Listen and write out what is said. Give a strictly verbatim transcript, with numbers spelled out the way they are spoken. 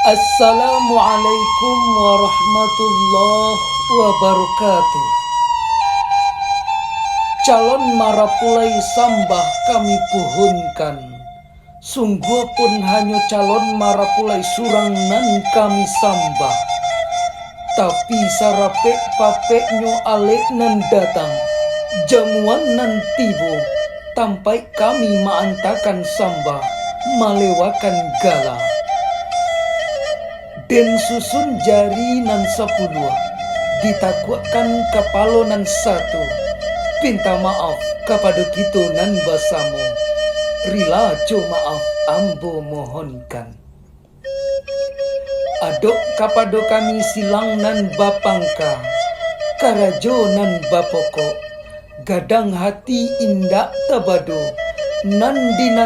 Assalamualaikum warahmatullahi wabarakatuh. Calon marapulai sambah kami puhunkan. Sungguah pun hanyo calon marapulai surang nan kami sambah. Tapi sarapek-papeknyo alek nan datang, jamuan nan tibo, tampaik kami maantakan sambah, malewakan gala. Den susun jari nan sapuluah, ditakuakkan kapalo nan satu, pinta maaf kapado kito nan basamo, rila jo maaf ambo mohonkan. Adok kapado kami silang nan bapangka, karajo nan bapokok, gadang hati indak tabado, nan di nan